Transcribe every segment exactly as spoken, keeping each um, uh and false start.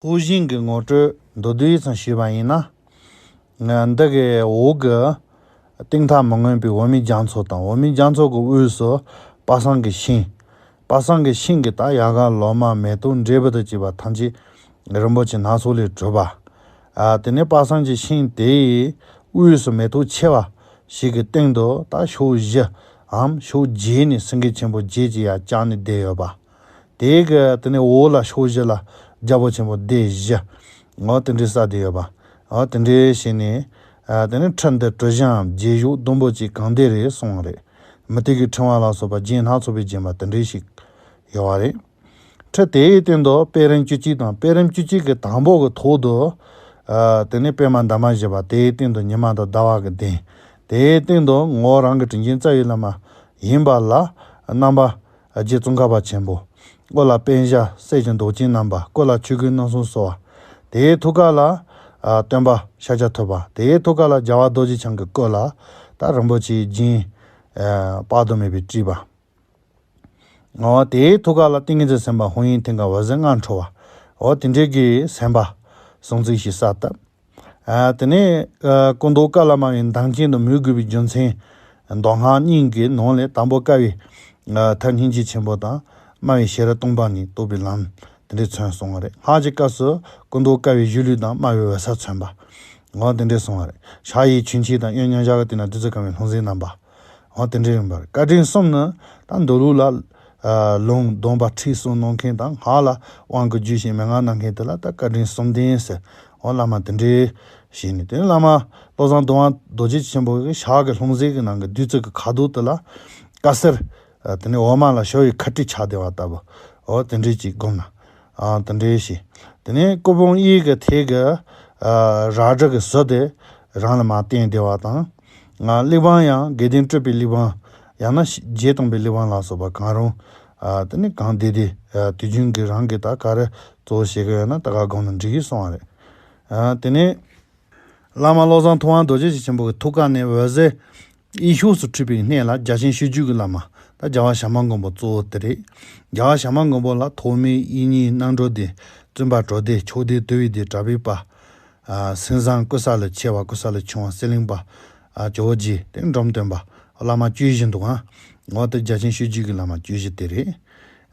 ཕུགས་བཞིན་གྱི་ངོ་སྤྲོད་མདོར་བསྡུས་ཙམ་ཞུས་པ་ཡིན་ན། ང་འདི་གའི་འོག་གི་གཏིང་མཐའ་མི་མངོན་པའི་འོག་མིན་རྒྱ་མཚོ་དང་། འོག་མིན་རྒྱ་མཚོ་གི་དབུས་སུ་དཔག་བསམ་གྱི་ཤིང་། དཔག་བསམ་གྱི་ཤིང་གི་ད་ཡལ་ག་ལོ་མ་མེ་ཏོག་འབྲས་བུ་དང་བཅས་པ་ཐམས་ཅད་རིན་པོ་ཆེ་སྣ་ཚོགས་ལས་གྲུབ་པ། ཨ་དེ་ནས་དཔག་བསམ་གྱི་ཤིང་དེའི་དབུས་སུ་མེ་ཏོག་ཆེ་བ་ཞིག་གི་སྟེང་དུ་ད་ཕྱོགས་བཞི་འམ་ཕྱོགས་བརྒྱད་ནས་སེང་གེ་ཆེན་པོ་བརྒྱད་ཀྱིས་ཡར་བཀྱགས་ནས་བསྡད་ཡོད་པ། དེའི་གི་དེ་ནས་འོག་ལ་ཕྱོགས་བཞི་ལ་རྒྱལ་པོ་ཆེན་པོ་སྡེ་བཞི། འོ་དེ་འདྲའི་ས་དེ་ཡོད་པ། འོ་དེ་འདྲའི་བྱས་ནས། ཨ་དེ་ནས་ཁྲི་འདི་གྲུ་བཞིའམ་རྗེས་བཞུགས་ཟླུམ་པོ་ཅིག་གང་བདེ་རེད་གསུངས་པ་རེད། མུ་ཏིག་གི་ཕྲེང་བ་ལ་སོགས་པ་རྒྱན་སྣ་ཚོགས་པས་བརྒྱན་པ་དེ་འདྲའི་ཞིག་ཡོད་པ་རེད། ཁྲི་དེའི་སྟེང་དུ་པད་རིམ་བཅུ་གཅིག་དང་། པད་རིམ་བཅུ་གཅིག་གི་དང་པོ་གི་ཐོག་ཏུ། ཨ་དེ་ནས་པད་མ་འདབ་མ་བཞི་པ། དེའི་སྟེང་དུ་ཉི་མ་དང་ཟླ་བ་གི་གདན། དེའི་སྟེང་དུ་ངོ་བོ་རང་གི་དྲིན་ཅན་རྩ་བའི་བླ་མ་ཡིན་པ་ལ་རྣམ་པ་རྗེ་ཙོང་ཁ་པ་ཆེན་པོ། སྐུ་ལ་པད་ཞྭ་གསེར་གྱི་མདོག་ཅན་བསྣམས་པ། སྐུ་ལ་ཆོས་གོས་རྣམ་གསུམ་གསོལ་བ། དེའི་ཐུགས་ཀ་ལ་ཨ་སྟོན་པ་ཤཱཀྱ་ཐུབ་པ། དེའི་ཐུགས་ཀ་ལ་རྒྱལ་བ་རྡོ་རྗེ་འཆང་གི་སྐུ་ལ་ད་རིན་པོ་ཆེའི་རྒྱན་ཨ་དཔག་ཏུ་མེད་པས་དཀྲིས་པ། འོ་དེའི་ཐུགས་ཀ་ལ་ཏིང་ངེ་འཛིན་སེམས་དཔའ་ཧཱུྃ་ཡིག་མཐིང་ག་འོད་ཟེར་ལྔ་འཕྲོ་བ། འོ་དེ་འདྲའི་གི་སེམས་དཔའ་གསུང་ཚིག་ཞིག་གསལ་བཏབ། ཨ་དེ་ནས་ཨ་སྐུ་མདོག་དཀར་ལ་དམར་བའི་མདངས་ཅན་དུ་མོས་དགོས་པའི་རྒྱུ་མཚན། མདོ་སྔགས་གཉིས་ཀྱི་ནང་ལས་དང་པོ་དཀར་བའི་ཨ་ཐབས་སྙིང་རྗེ་ཆེན་པོ་དང་། དམར་བའི་ཤེས་རབ་སྟོང་པ་ཉིད་རྟོགས་པའི་ལམ། དེ་འདྲའི་མཚོན་གསུངས་པ་རེད། སྔགས་ཀྱི་སྐབས་སུ་སྐུ་མདོག་དཀར་བའི་གཞུ་ལུས་དང་དམར་བའི་འོད་ཟེར་མཚོན་པ། འོ་དེ་འདྲའི་གསུངས་པ་རེད། ཕྱག་གཡས་ཆོས་འཆད་དང་གཡོན་མཉམ་བཞག་གི་སྟེང་ན་བདུད་རྩི་གང་བའི་ལྷུང་བཟེད་བསྣམས་པ། འོ་དེ་འདྲའི་ཡིན་པ་རེད། བཀའ་དྲིན་གསུམ་ནི་ད་མདོ་ལུགས་ལ་ཨ་ལུང་སྡོམ་པ་ཁྲིད་གསུམ་གནང་མཁན་དང་། སྔགས་ལ་དབང་གི་རྒྱུད་བཤད་མན་ངག་གནང་མཁན་དེ་ལ་ད་བཀའ་དྲིན་གསུམ་ལྡན་ཟེར། འོ་བླ་མ་དེ་འདྲའི་བྱས་ནས། དེ་ནས་བླ་མ་བློ་བཟང་ཏོང་ཧྥང་རྡོ་རྗེ་ཆེན་པོ་གི་ཕྱག་གི་ལྷུང་བཟེད་ཀྱི་ནང་གི་བདུད་རྩི་གི་ཁ་དོག་དེ་ལ་དཀར་སེར། ཨ་དེ་ནས་འོ་མ་ལ་ཞོ་ཡི་ཁ་སྤྲིས་ཆགས་བསྡད་པ་ལྟ་བུ། འོ་དེ་འདྲའི་ཅིག་བསྒོམས་ན། ཨ་དེ་འདྲའི་ཞིག་དེ་ནས་སྐུ་ཕུང་གཡས་ཀྱི་ཐད་ཀྱི་ཨ་རལ་གྲི་གི་ཟུར་དེ་རང་ལ་མར་བསྟན་བསྡད་པ་དང་། ཨ་གླེགས་བམ་ཡང་དགེ་ལྡན་སྤྲུལ་པའི་གླེགས་བམ། ཡང་ན་བརྒྱད་སྟོང་པའི་གླེགས་བམ་ལ་སོགས་པ་གང་རུང་། ཨ་དེ་ནས་གང་བདེ་བདེ། ཨ་དུས་རྒྱུན་གྱི་རང་གིས་ད་ག་རེ་གཙོ་བོ་བྱེད་ཀྱི་ཡོད་ན་ད་ག་བསྒོམས་ན་འགྲིག་གི་གསུངས་པ་རེད། ཨ་དེ་ནས་བླ་མ་བློ་བཟང་ཐུབ་དབང་རྡོ་རྗེ་ཆེན་པོ་གི་ཐུགས་ཀ་ནས་འོད་ཟེར་གཡས་ཕྱོགས་སུ་འཕྲོས་པའི་སྣེ་ལ་རྒྱ་ཆེན་སྤྱོད་བརྒྱུད་ཀྱི་བླ་མ། ད་རྒྱལ་བ་བྱམས་པ་མགོན་པོ་གཙོ་བོ་དེ་རེད། རྒྱལ་བ་བྱམས་པ་མགོན་པོ་ལ་ཐོགས་མེད་དབྱིག་གཉེན་རྣམ་གྲོལ་སྡེ། བཙུན་པ་གྲོལ་སྡེ། ཕྱོགས་སྡེ་དུལ་བའི་སྡེ། གྲགས་པའི་དཔལ། ཨ་སེང་བཟང་ཀུ་ས་ལ་ཆེ་བ། ཀུ་ས་ལ་ཆུང་བ། གསེར་གླིང་པ། ཨ་ཇོ་བོ་རྗེ། དེ་འབྲོམ་སྟོན་པ། བླ་མ་བཅུ་བཞི་འདུག་ཨ། འོ་དེ་རྒྱ་ཆེན་སྤྱོད་བརྒྱུད་ཀྱི་བླ་མ་བཅུ་བཞི་དེ་རེད།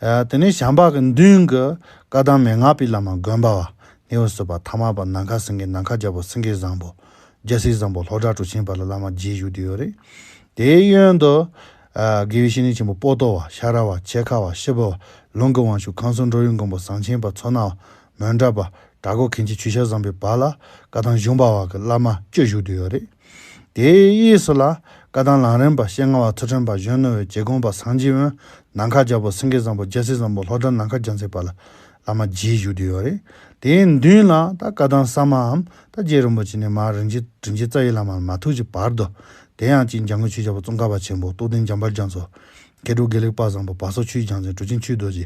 ཨ་དེ་ནས་བྱམས་པ་གི་མདུན་གྱི་བཀའ་གདམས་མན་ངག་པའི་བླ་མ་དགོན་པ་བ། སྣེའུ་སི་པ། ཐ་མ་པ། ནམ་མཁའ་སེང་གེ། ནམ་མཁའ་རྒྱལ་པོ། སེང་གེ་བཟང་པོ། རྒྱལ་སྲས་བཟང་པོ། ལྷོ་བྲག་གྲུ་ཆེན་པ་ལ་བླ་མ་བརྒྱད་བཞུགས་བསྡད་ཡོད་རེད། དེའི་གཡོན་དུ་ཨ་དགེ་བའི་བཤེས་གཉེན་ཆེན་པོ་པོ་ཏོ་བ། ཤ་ར་བ། འཆད་ཁ་བ། ཤི་བོ་བ། ལུང་གི་དབང་ཕྱུག་ཁམས་གསུམ་འགྲོ་བའི་མགོན་པོ་ཟངས་ཆེན་པ། མཚོ་སྣ་བ། མོན་གྲྭ་པ། བྲག་སྒོ་མཁན་ཆེན་ཆོས་སྐྱོང་བཟང་པོའི་བར་ལ་བཀའ་གདམས་གཞུང་པ་བ་གི་བླ་མ་བཅུ་བཞུགས་བསྡད་ཡོད་རེད། དེའི་གཡས་སུ་ལ་བཀའ་གདམས་ལམ་རིམ་པ། སྤྱན་སྔ་བ། ཚུལ་ཁྲིམས་པ། གཞོན་ནུ་བ། རྗེ་དགོངས་པ། སངས་རྒྱས་དབོན། ནམ་མཁའ་རྒྱལ་པོ། སེང་གེ་བཟང་པོ། རྒྱལ་སྲས་བཟང་པོ། ལྷོ་བྲག་ནམ་མཁའ་རྒྱལ་མཚན་བར་ལ་བླ་མ་བརྒྱད་བཞུགས་བསྡད་ཡོད་རེད། དེའི་མདུན་ལ་ད་བཀའ་གདམས་གསར་མའམ་ད་རྗེ་རིན་པོ་ཆེ་ནས་མར་རིན་ཆེན་དྲིན་ཅན་རྩ་བའི་བླ་མ་མ་ཐུག་ཅིག་བར་དུ། དེ་ཡང་ཅིག་འཇམ་མགོན་ཆོས་རྒྱལ་པོ་ཙོང་ཁ་པ་ཆེན་པོ། རྟོགས་ལྡན་འཇམ་དཔལ་རྒྱ་མཚོ། མཁས་གྲུབ་དགེ་ལེགས་དཔལ་བཟང་པོ། བར་སོག་ཆོས་ཀྱི་རྒྱལ་མཚན་གྲུབ་ཆེན་ཆོས་རྡོ་རྗེ།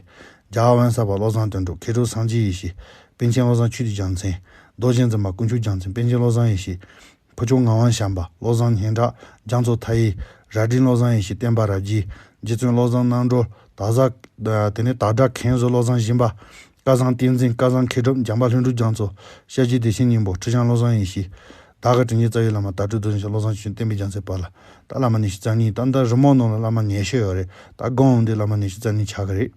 རྒྱལ་བ་དབེན་ས་པ་བློ་བཟང་དོན་གྲུབ། མཁས་གྲུབ་སངས་རྒྱས་ཡེ་ཤེས། པཎ་ཆེན་བློ་བཟང་ཆོས་ཀྱི་རྒྱལ་མཚན། རྡོ་རྗེ་འཛིན་པ་དཀོན་མཆོག་རྒྱལ་མཚན། པཎ་ཆེན་བློ་བཟང་ཡེ་ཤེས། ཕུར་ལྕོག་ངག་དབང་བྱམས་པ། བློ་བཟང་སྙན་གྲགས། རྒྱ་མཚོ་མཐའ་ཡས། རྭ་སྒྲེང་བློ་བཟང་ཡེ་ཤེས། བསྟན་པ་རབ་རྒྱས། རྗེ་བཙུན་བློ་བཟང་རྣམ་གྲོལ། དྭགས་བཟའ། དེ་ནས་དྭགས་བྲག་མཁན་ཟུར་བློ་བཟང་སྦྱིན་པ། སྐལ་བཟང་བསྟན་འཛིན། སྐལ་བཟང་མཁས་གྲུབ། འཇམ་དཔལ་ལྷུན་གྲུབ་རྒྱ་མཚོ། སྐྱབས་རྗེ་བདེ་ཆེན་སྙིང་པོ། ཁྲི་བྱང་བློ་བཟང་ཡེ་ཤེས། བདག་གི་དྲིན་ཅན་རྩ་བའི་བླ་མ་དྭགས་སྤྲུལ་རྡོ་རྗེ་འཆང་བློ་བཟང་ཆོས་ཀྱི་བསྟན་པའི་རྒྱལ་མཚན་བར་ལ་ད་བླ་མ་ཉི་ཤུ་རྩ་གཉིས། ད་འདི་རི་མོ་ནང་ལ་བླ་མ་ཉི་ཤུ་ཡོད་རེད། ད་སྒོམ་འོང་དུས་བླ་མ་ཉི་ཤུ་རྩ་གཉིས་ཆགས་ཀྱི་རེད།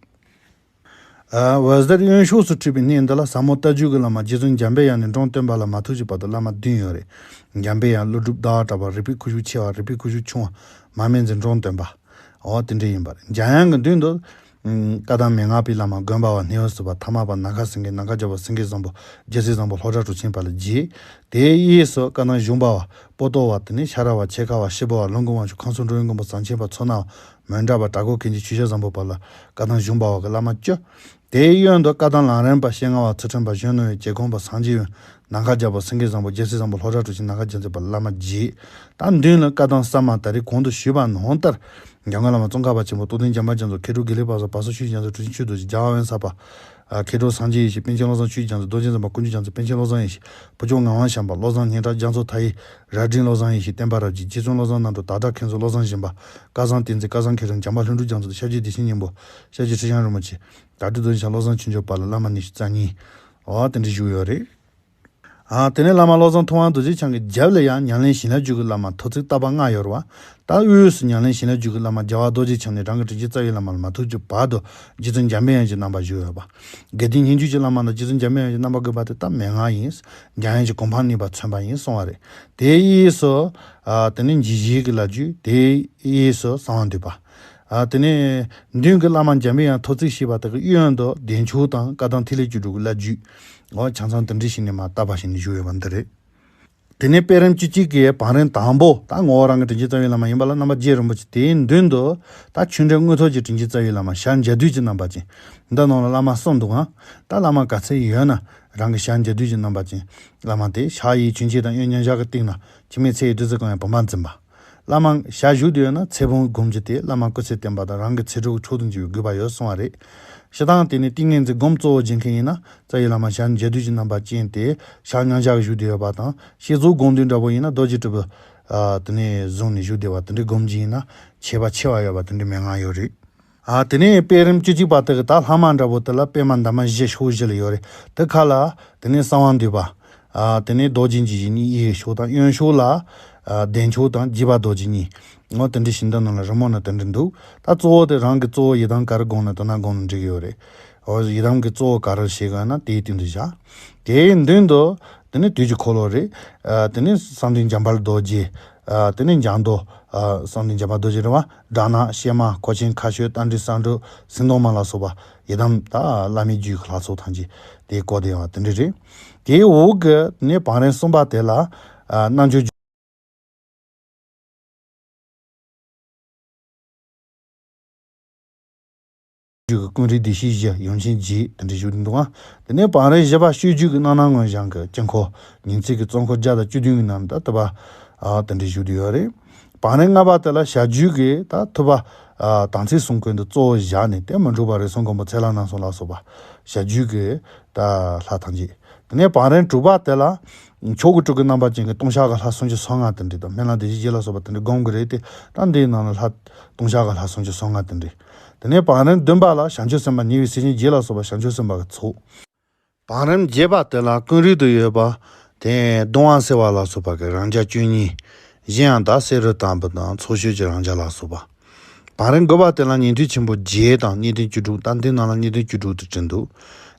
ཨ་འོད་ཟེར་གཡོན་ཕྱོགས་སུ་འཕྲོས་པའི་སྣེ་འདི་ལ་ཟབ་མོ་ལྟ་བརྒྱུད་ཀྱི་བླ་མ་རྗེ་བཙུན་འཇམ་པའི་དབྱངས་ནས་འབྲོམ་སྟོན་པ་ལ་མ་ཐུག་ཅིག་བར་དུ་བླ་མ་བདུན་ཡོད་རེད། འཇམ་པའི་དབྱངས། ཀླུ་སྒྲུབ། ཟླ་བ་གྲགས་པ། རིག་པའི་ཁུ་བྱུག་ཆེ་བ། རིག་པའི་ཁུ་བྱུག་ཆུང་བ། མར་མེ་མཛད། འབྲོམ་སྟོན་པ། འོ་དེ་འདྲ་ཡིན་པ་རེད། འཇམ་དབྱངས་ཀྱི་མདུན་དུ་ཨམ་བཀའ་གདམས་མན་ངག་པའི་བླ་མ་དགོན་པ་བ། སྣེའུ་སི་པ། ཐ་མ་པ། ནམ་མཁའ་སེང་གེ། ནམ་མཁའ་རྒྱལ་པོ། སེང་གེ་བཟང་པོ། རྒྱལ་སྲས་བཟང་པོ། ལྷོ་བྲག་གྲུ་ཆེན་བར་ལ་བརྒྱད། དེའི་གཡས་སུ་བཀའ་གདམས་གཞུང་པ་བ། པོ་ཏོ་བ། དེ་ནས་ཤ་ར་བ། འཆད་ཁ་བ། ཤི་བོ་བ། ལུང་གི་དབང་ཕྱུག་ཁམས་གསུམ་འགྲོ་བའི་མགོན་པོ་ཟངས་ཆེན་པ། མཚོ་སྣ་བ། མོན་གྲྭ་པ། བྲག་སྒོ་མཁན་ཆེན་ཆོས་སྐྱོང་བཟང་པོའི་བར་ལ་བཀའ་གདམས་གཞུང་པ་བ་གི་བླ་མ་བཅུ། དེའི་གཡོན་དུ་བཀའ་གདམས་ལམ་རིམ་པ། སྤྱན་སྔ་བ། ཚུལ་ཁྲིམས་པ། གཞོན་ནུ་བ། རྗེ་དགོངས་པ། སངས་རྒྱས་དབོན། ནམ་མཁའ་རྒྱལ་པོ། སེང་གེ་བཟང་པོ། རྒྱལ་སྲས་བཟང་པོ། ལྷོ་བྲག་གྲུ་ཆེན། ནམ་མཁའ་རྒྱལ་མཚན་བར་ལ་བླ་མ་བརྒྱད། ད་མདུན་ལ་བཀའ་གདམས་གསར་མ། ད་རེས་གོང་དུ་ཞུས་པ་ནང་ལྟར། འཇམ་མགོན་བླ་མ་ཙོང་ཁ་པ་ཆེན་པོ། རྟོགས་ལྡན་འཇམ་དཔལ་རྒྱ་མཚོ། མཁས་གྲུབ་དགེ་ལེགས་དཔལ་བཟང་། བར་སོག་ཆོས་ཀྱི་རྒྱལ་མཚན་གྲུབ་ཆེན་ཆོས་རྡོ་རྗེ། རྒྱལ་བ་དབེན་ས་པ། ཨ་མཁས་གྲུབ་སངས་རྒྱས་ཡེ་ཤེས། པཎ་ཆེན་བློ་བཟང་ཆོས་ཀྱི་རྒྱལ་མཚན། རྡོ་རྗེ་འཛིན་པ་དཀོན་མཆོག་རྒྱལ་མཚན། པཎ་ཆེན་བློ་བཟང་ཡེ་ཤེས། ཕུར་ལྕོག་ངག་དབང་བྱམས་པ། བློ་བཟང་སྙན་གྲགས། རྒྱ་མཚོ་མཐའ་ཡས། རྭ་སྒྲེང་བློ་བཟང་ཡེ་ཤེས། བསྟན་པ་རབ་རྒྱས། རྗེ་བཙུན་བློ་བཟང་རྣམ་གྲོལ། དྭགས་བྲག་མཁན་ཟུར་བློ་བཟང་སྦྱིན་པ། སྐལ་བཟང་བསྟན་འཛིན། སྐལ་བཟང་མཁས་གྲུབ། འཇམ་དཔལ་ལྷུན་གྲུབ་རྒྱ་མཚོ་དང་། སྐྱབས་རྗེ་བདེ་ཆེན་སྙིང་པོ། སྐྱབས་རྗེ་ཁྲི་བྱང་རིན་པོ་ཆེ། དྭགས་སྤྲུལ་རྡོ་རྗེ་འཆང་བློ་བཟང་ཆོས་འབྱོར་བར་ལ་བླ་མ་ཉི་ཤུ་རྩ་གཉིས། འོ་དེ་འདྲ་བཞུགས་ཡོད་རེད། ཨ་དེ་ནས་བླ་མ་བློ་བཟང་ཐུབ་དབང་རྡོ་རྗེ་འཆང་གི་རྒྱབ་ལ་ཡང་ཉམས་ལེན་བྱིན་རླབས་རྒྱུད་ཀྱི་བླ་མ་ཐོ་བརྩེགས་བརྟག་པ་ལྔ་ཡོད་རེད་བ། ད་དབུས་སུ་ཉམས་ལེན་བྱིན་རླབས་རྒྱུད་ཀྱི་བླ་མ་རྒྱལ་བ་རྡོ་རྗེ་འཆང་ནས་རང་གི་དྲིན་ཅན་རྩ་བའི་བླ་མ་བླ་མ་ཐུགས་ཀྱི་བར་དུ་རྗེ་བཙུན་འཇམ་པའི་དབྱངས་ཀྱི་རྣམ་པ་བཞུགས་ཡོད་པ། དགེ་ལྡན་སྙན་བརྒྱུད་ཀྱི་བླ་མ་ལ་རྗེ་བཙུན་འཇམ་པའི་དབྱངས་ཀྱི་རྣམ་པ་དགོས་པ་དེ་ད་མན་ངག་ཡིན། འཇམ་དབྱངས་ཀྱི་གོ་འཕང་ནུས་པ་མཚོན་པ་ཡིན་གསུང་བ་རེད། དེའི་དབྱིངས་སུ་ཨ་དེ་ནས་འཇིགས་བྱེད་ཀྱི་བླ་བརྒྱུད། དེའི་དབྱིངས་སུ་གསང་བ་འདུས་པ། ཨ་དེ་ནས་མདུན་གྱི་བླ་མ་འཇམ་པའི་དབྱངས་ཐོ་བརྩེགས་ཞེས་པ་དག་གི་གཡོན་དུ་བདེ་མཆོག་དང་བཀའ་གདམས་ཐིག་ལེ་བཅུ་དྲུག་གི་བླ་བརྒྱུད། འོ་ཆ་ཚང་དེ་འདྲ་ཞིག་ནས་མར་བཏབ་པ་ཞིག་ནས་བཞུགས་ཡོད་པ་འདི་རེད། དེ་ནས་པད་རིམ་བཅུ་གཅིག་གི་བང་རིམ་དང་པོ་ད་ངོ་བོ་རང་གི་དྲིན་ཅན་རྩ་བའི་བླ་མ་ཡིན་པ་ལ་རྣམ་པ་རྗེ་རིན་པོ་ཆེ། དེའི་མདུན་དུ་ད་ཆོས་འབྲེལ་མངོན་རྟོགས་ཀྱི་དྲིན་ཅན་རྩ་བའི་བླ་མ་ཞལ་མཇལ་དུས་ཀྱི་རྣམ་པ་ཅན། འདི་ནང་ལ་བླ་མ་གསུམ་འདུག་ཨང་། ད་བླ་མ་ག་ཚད་ཡོད་ན་རང་གི་ཞལ་མཇལ་དུས་ཀྱི་རྣམ་པ་ཅན། བླ་མ་དེ་ཕྱག་གཡས་ཆོས་འཆད་དང་གཡོན་མཉམ་བཞག་གི་སྟེང་ན་འཆི་མེད་ཚེ་ཡི་བདུད་རྩི་གང་ཡང་བུམ་པ་འཛིན་པ། བླ་མ་ཞལ་བཞུགས་བསྡད་ཡོད་ན་ཚེ་བུམ་སྒོམ་རྒྱུ་དེ་བླ་མ་སྐུ་ཚེ་བརྟན་པ་དང་རང་གི་ཚེ་སྒྲུབ་མཆོག་ཏུ་འགྱུར་བའི་དགོས་པ་ཡོད་གསུང་བ་རེད། སྤྱིར་བཏང་དེ་ནི་ཏིང་ངེ་འཛིན་སྒོམ་གཙོ་བོ་བྱེད་མཁན་ཡིན་ན་རྩ་བའི་བླ་མ་ཞལ་མཇལ་དུས་ཀྱི་རྣམ་པ་ཅན་དེ་ཞལ་མཉམ་བཞག་གི་བཞུགས་བསྡད་ཡོད་པ་དང་། བསྐྱེད་རྫོགས་སྒོམ་དུས་འདྲ་པོ་ཡིན་ན་རྡོ་རྗེ་དྲིལ་བུ་ཨ་དེ་ནས་བཟུང་ནས་བཞུགས་བསྡད་པ་དེ་འདྲའི་སྒོམ་རྒྱུ་ཡིན་ན་ཁྱད་པར་ཆེ་བ་ཡོད་པ་དེ་འདྲའི་མན་ངག་ཡོད་རེད། ཨ་དེ་ནས་པད་རིམ་བཅུ་གཅིག་པ་དེ་གི་ད་ལྷག་མ་འདྲ་པོ་དེ་ལ་པད་མ་འདབ་མ་བཞི་ཕྱོགས་བཞི་ལ་ཡོད་རེད། དེ་ཁ་ལ་དེ་ནས་གསང་བ་འདུས་པ། ཨ་དེ་ནས་རྡོ་རྗེ་འཇིགས་བྱེད་གཉིས་གཡས་ཕྱོགས་དང་གཡོན་ཕྱོགས་ལ་ཨ་བདེ་མཆོག་དང་འཇིགས་པ་རྡོ་རྗེ་གཉིས། འོ་དེ་འདྲའི་ཞིང་འདི་ནང་ལ་རི་མོ་ནི་དེ་འདྲ་འདུག་ད་གཙོ་བོ་དེ་རང་གི་གཙོ་བོ་ཡི་དམ་ག་རེ་སྒོམ་ན་དེ་ན་སྒོམ་ན་འགྲིག་གི་ཡོད་རེད། འོ་ཡི་དམ་གྱི་གཙོ་བོ་ག་རེ་བྱེད་དགོས་ན་དེའི་སྟེང་དུ་བཞག་དེའི་མདུན་དུ་དེ་ནས་དུས་ཀྱི་འཁོར་ལོ་རེད། ཨ་དེ་ནས་གསང་འདུས་འཇམ་དཔལ་རྡོ་རྗེ། ཨ་དེ་ནས་འཇམ་རྡོ། ཨ་གསང་འདུས་འཇམ་དཔལ་རྡོ་རྗེ་རེད་བ། དགྲ་ནག་གཤེད་མ་ཁོ་ཆེན་ཁ་ཤོད་རྟ་མགྲིན་གསང་སྒྲོག་སེང་གདོང་མ་ལ་སོགས་པ་ཡི་དམ་ད་བླ་མའི་རྒྱུད་ཀྱི་ལྷ་ཚོགས་ཐམས་ཅད་དེ་བསྐོར་བསྡད་པ་དེ་འདྲ་རེད། དེའི་འོག་གི་ནས་བང་རིམ་གསུམ་པ་དེ་ལ་ཨ་རྣལ་འབྱོར་རྒྱུད་ཀྱི་ཀུན་རིག་བདེ་གཤེགས་བཞི། ཡུམ་ཆེན་བརྒྱད། དེ་འདྲ་བཞུགས་འདུག་ཨ། དེ་ནས་བང་རིམ་བཞི་པ་སྤྱོད་བརྒྱུད་ཀྱི་རྣམ་སྣང་མངོན་བྱང་གི་དཀྱིལ་འཁོར་ཉིན་བྱེད་ཀྱི་གཙོ་འཁོར་བརྒྱ་དང་བཅུ་བདུན་གྱི་ནང་དུ་དུ་བ་ཨ་དེ་འདྲ་བཞུགས་བསྡད་ཡོད་རེད། བང་རིམ་ལྔ་པ་དེ་ལ་བྱ་རྒྱུད་ཀྱི་ད་ཐུབ་པ་ཨ་དམ་ཚིག་གསུམ་ཀུན་ཏུ་གཙོ་བོ་བཞག་ནས་དེ་མི་འཁྲུགས་པ་རིགས་གསུམ་མགོན་པོ་ཚེ་ལྷ་རྣམ་གསུམ་ལ་སོགས་པ་བྱ་རྒྱུད་ཀྱི་ད་ལྷ་ཐམས་ཅད། དེ་ནས་བང་རིམ་དྲུག་པ་དེ་ལ་མཆོག་གི་སྤྲུལ་སྐུ་རྣམ་པ་ཅན་གྱི་ལྟུང་བཤགས་ཀྱི་ལྷ་སུམ་ཅུ་སོ་ལྔ་དེ་འདྲ་དང་སྨན་བླ་བདེ་གཤེགས་བརྒྱད་ལ་སོགས་པ་དེ་འདྲ་སྒོམ་གྱི་རེད་དེ། ད་འདིའི་ནང་ལ་ལྷ་ལྟུང་བཤགས་ཀྱི་ལྷ་སུམ་ཅུ་སོ་ལྔ་དེ་འདྲ། དེ་ནས་བང་རིམ་བདུན་པ་ལ་བྱང་ཆུབ་སེམས་དཔའ་ཉེ་བའི་སྲས་ཆེན་བརྒྱད་ལ་སོགས་པ་བྱང་ཆུབ་སེམས་དཔའ་གི་ཚོགས། བང་རིམ་བརྒྱད་པ་དེ་ལ་ཀུན་རིག་ཏུ་ཡོད་པ་དེ་གདོང་བ་སེར་བ་ལ་སོགས་པ་གི་རང་རྒྱལ་བཅུ་གཉིས། གཞན་ཡང་ད་བསེ་རུ་དམ་བུ་དང་ཚོགས་ཤོད་ཀྱི་རང་རྒྱལ་ལ་སོགས་པ། བང་རིམ་དགུ་པ་དེ་ལ་ཉན་ཐོས་ཆེན་པོ་བརྒྱད་དང་གཉིས་ལྡན་བཅུ་དྲུག་ད་འདི་ནང་ལ་གཉིས་ལྡན་བཅུ་དྲུག་ཏུ་བྲིས་འདུག་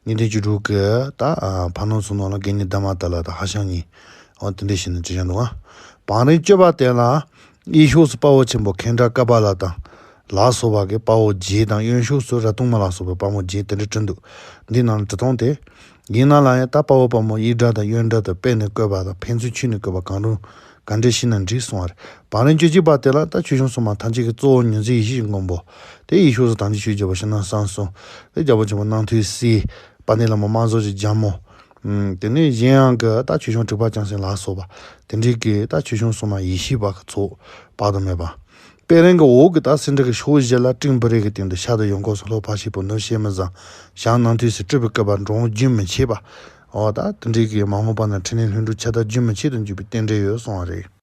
གཉིས་ལྡན་བཅུ་དྲུག་གི་ད་ཕ་ནོར་ཚོ་ནང་ལ་དགེ་བསྙེན་དྷརྨ་ཏཱ་ལ་དང་ཧ་ཤང་གཉིས། འོ་དེ་འདྲ་བྱས་ནས་བྲིས་བཞག་འདུག་ཨ། བང་རིམ་བཅུ་པ་དེ་ལ་གཡས་ཕྱོགས་སུ་དཔའ་བོ་ཆེན་པོ་ཁེནྡྲ་ཀ་པཱ་ལ་དང་ལ་སོགས་པ་གི་དཔའ་བོ་བརྒྱད་དང་གཡོན་ཕྱོགས་སུ་རཏྣ་མ་ལ་སོགས་པའི་དཔའ་མོ་བརྒྱད་དེ་འདྲ་བྲིས་འདུག་འདི་ནང་ལ་བྲིས་སྟངས་དེ། ཡིན་ན་ལ་ཡང་ད་དཔའ་བོ་དཔའ་མོ་གཡས་དགྲ་དང་གཡོན་དགྲ་དང་དཔེ་ནས་བཀོད་པ་དང་ཕན་ཚུན་ཆོས་ནས་བཀོད་པ་གང་རུང་ག་འདྲ་ཤེས་ན་འགྲིག་གསུང་བ་རེད། བང་རིམ་བཅུ་གཅིག་པ་དེ་ལ་ད་ཆོས་སྐྱོང་སྲུང་མ་ཐམས་ཅད་ཀྱི་གཙོ་བོ་ཉི་འཛིན་ཡེ་ཤེས་ཀྱི་མགོན་པོ། དེ་གཡས་ཕྱོགས་སུ་དམ་ཅན་ཆོས་རྒྱལ་པོ་ཕྱི་ནང་གསང་གསུམ། དེ་རྒྱལ་པོ་ཆེན་པོ་རྣམ་ཐོས་སྲས། དཔལ་ལྡན་ལྷ་མོ་དམག་ཟོར་གྱི་རྒྱལ་མོ། ཨུམ། དེ་ནས་གཞན་ཡང་གི་ད་ཆོས་སྐྱོང་དྲེགས་པ་ལྕམ་སྲིང་ལ་སོགས་པ། དེ་འདྲའི་གི་ད་ཆོས་སྐྱོང་སྲུང་མ་ཡེ་ཤེས་པ་གི་ཚོགས་དཔག་ཏུ་མེད་པ། པད་རིམ་གྱི་འོག་གི་ད་སེང་ཁྲི་གི་ཕྱོགས་བཞི་ལ་སྤྲིན་འབུ་རེ་གི་སྟེང་དུ་ཤར་དུ་ཡང་སྐོར་སུ་ལྷོ་ཕར་ཕྱིན་པོ་ནུབ་བྱེད་མི་བཟང་། བྱང་རྣམ་ཐོས་སུ་སྤྲུལ་པའི་སྐུ་པར་འབྲོང་རྒྱུན་མི་ཆད་པ། འོ་ད་དེ་འདྲའི་གི་མ་འོངས་པ་ན་འཕྲིན་ལས་ལྷུན་གྲུབ་ཁྱབ་བརྡལ་རྒྱུན་མི་ཆད་དུ་འཇུག་པའི་རྟེན་འབྲེལ་ཡོད་གསུང་བ་རེད།